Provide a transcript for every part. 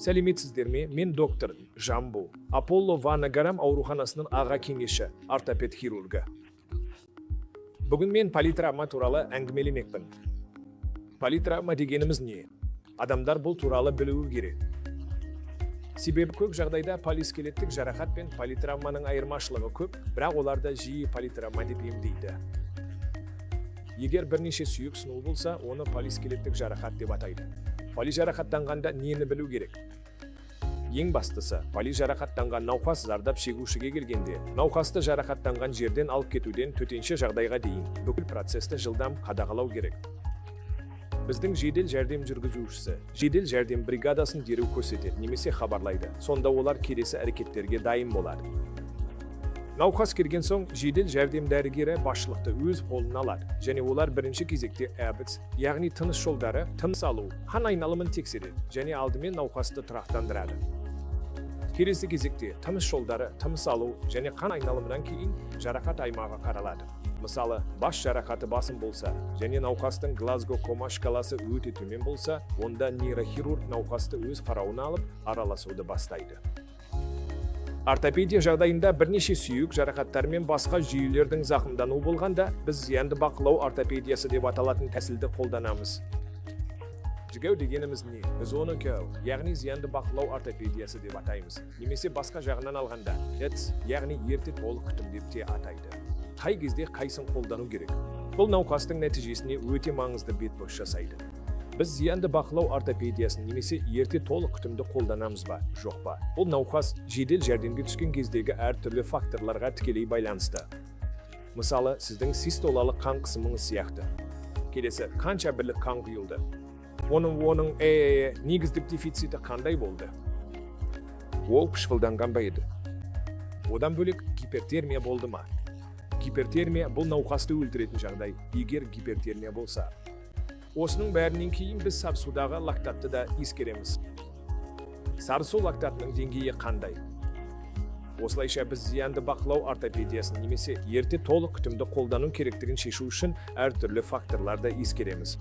Сәлеметсіздер ме? Мен доктор Жамбу, Аполло Ванагарам ауруханасының аға кеңесші, ортопед хирургы. Бүгін мен политравма туралы әңгімелемекпін. Политравма дегеніміз не? Адамдар бұл туралы білуі керек. Себебі көп жағдайда полискелеттік жарақат пен политравманың айырмашылығы көп, бірақ оларда жиі политравма деп емдейді. Егер бірнеше сүйек сынуы болса, оны полискелеттік жарақат деп атайды. Полижарақаттанғанда нені білу керек? Ең бастысы, полижарақаттанған науқас зардап шегушіге келгенде, науқасты жарақаттанған жерден алып кетуден төтенше жағдайға дейін бүкіл процесті жылдам қадағалау керек. Біздің жедел жәрдем жүргізушісі жедел жәрдем бригадасын дереу көрсетеді немесе хабарлайды. Сонда олар келесі әрекеттерге дайын болады. Науқас келген соң, жедел жәрдем дәрігері басшылықты өз қолына алады және олар бірінші кезекте ӘБЦ, яғни тыныс жолдары, тыныс алу, қан айналымын тексереді және алдымен науқасты тұрақтандырады. Келесі кезекте тыныс жолдары, тыныс алу және қан айналымынан кейін жарақат аймағы қаралады. Мысалы, бас жарақаты басым болса және науқастың Глазго кома шкаласы өте төмен болса, онда нейрохирург науқасты өз қарауына алып, араласуды бастайды. Ортопедия жағдайында бірнеше сүйек жарақаттары мен басқа жүйелердің зақымдануы болғанда, біз зиянды бақылау ортопедиясы деп аталатын тәсілді қолданамыз. ЖГАУ дегеніміз не? Біз оны ГАУ, яғни зиянды бақылау ортопедиясы деп атаймыз. Немесе басқа жағынан алғанда, ЭТС, яғни ерте толық күтім деп те атайды. Қай кезде қайсын қолдану керек? Бұл науқастың нәтижесіне өте маңызды бетбұрыс жасайды. Біз зиянды бақылау ортопедиясын немесе ерте толық күтімді қолданамыз ба, жоқ па? Бұл науқас жедел жәрдемге түскен кездегі әртүрлі факторларға тікелей байланысты. Мысалы, сіздің систолалық қан қысымыңыз сияқты. Келесі, қанша бірлік қан құйылды? Оның негіздік дефициті қандай болды? Ол пышқылданған ба еді? Одан бөлек, гипертермия болды ма? Гипертермия – бұл науқасты өлтіретін жағдай, егер гипертермия болса. Осының бәрінен кейін біз сарысудағы лактатты да ескереміз. Сарысу лактатының деңгейі қандай? Осылайша, біз зиянды бақылау ортопедиясын немесе ерте толық күтімді қолдану керектігін шешу үшін әртүрлі факторларды ескереміз.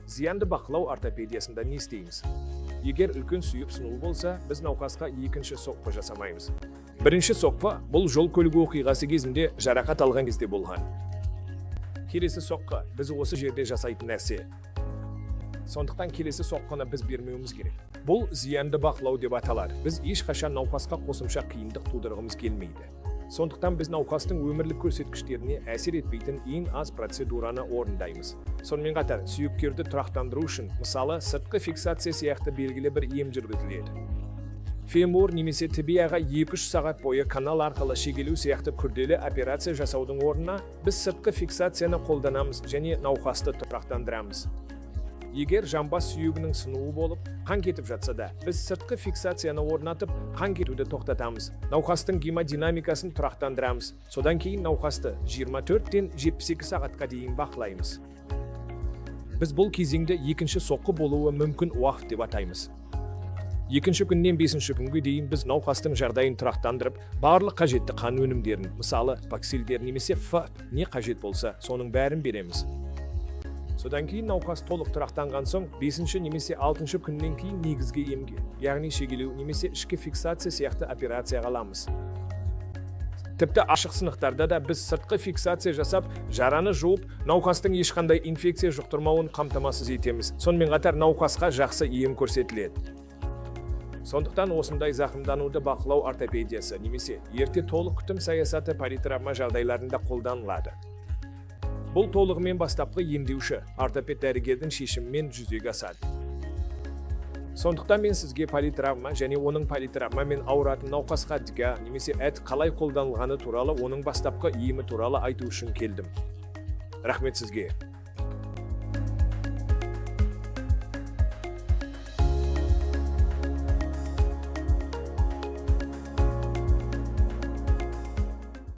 Зиянды бақылау ортопедиясында не істейміз? Егер үлкен сүйек сынуы болса, біз науқасқа екінші соққы жасамаймыз. Бірінші соққы – бұл жол көлік оқиғасы кезінде жарақат алған кезде болған. Келесі соққы – біз осы жерде жасайтын нәрсе. Сондықтан келесі соққыны біз бермеуіміз керек. Бұл зиянды бақылау деп аталады. Біз ешқашан науқасқа қосымша қиындық тудырғымыз келмейді. Сондықтан біз науқастың өмірлік көрсеткіштеріне әсер етпейтін ең аз процедураны орындаймыз. Сонымен қатар, сүйектерді тұрақтандыру үшін, мысалы, сыртқы фиксация сияқты белгілі бір ем жүргізіледі. Фемур немесе тибияға 2-3 сағат бойы канал арқылы шегелеу сияқты күрделі операция жасаудың орнына біз сыртқы фиксацияны қолданамыз және науқасты тұрақтандырамыз. Егер жамбас сүйегінің сынуы болып, қан кетіп жатса да, біз сыртқы фиксацияны орнатып, қан кетуді тоқтатамыз. Науқастың гемодинамикасын тұрақтандырамыз. Содан кейін науқасты 24-тен 72 сағатқа дейін бақылаймыз. Біз бұл кезеңді екінші соққы болуы мүмкін уақыт деп атаймыз. Екінші күннен бесінші күнге дейін біз науқастың жағдайын тұрақтандырып, барлық қажетті қан өнімдерін, мысалы, паксилдер немесе Ф, не қажет болса, соның бәрін береміз. Содан кейін, науқас толық тұрақтанған соң, бесінші немесе алтыншы күннен кейін негізгі емге, яғни шегелеу немесе ішкі фиксация сияқты операцияға аламыз. Тіпті ашық сынықтарда да біз сыртқы фиксация жасап, жараны жуып, науқастың ешқандай инфекция жұқтырмауын қамтамасыз етеміз. Сонымен қатар, науқасқа жақсы ем көрсетіледі. Сондықтан осындай зақымдануды бақылау ортопедиясы немесе ерте толық күтім саясаты политравма жағдайларында қолданылады. Бұл толығымен бастапқы емдеуші ортопед дәрігердің шешімімен жүзеге асады. Сондықтан мен сізге политравма және оның политравмамен ауыратын науқасқа ДГА немесе ӘТ қалай қолданылғаны туралы, оның бастапқы емі туралы айту үшін келдім. Рахмет сізге.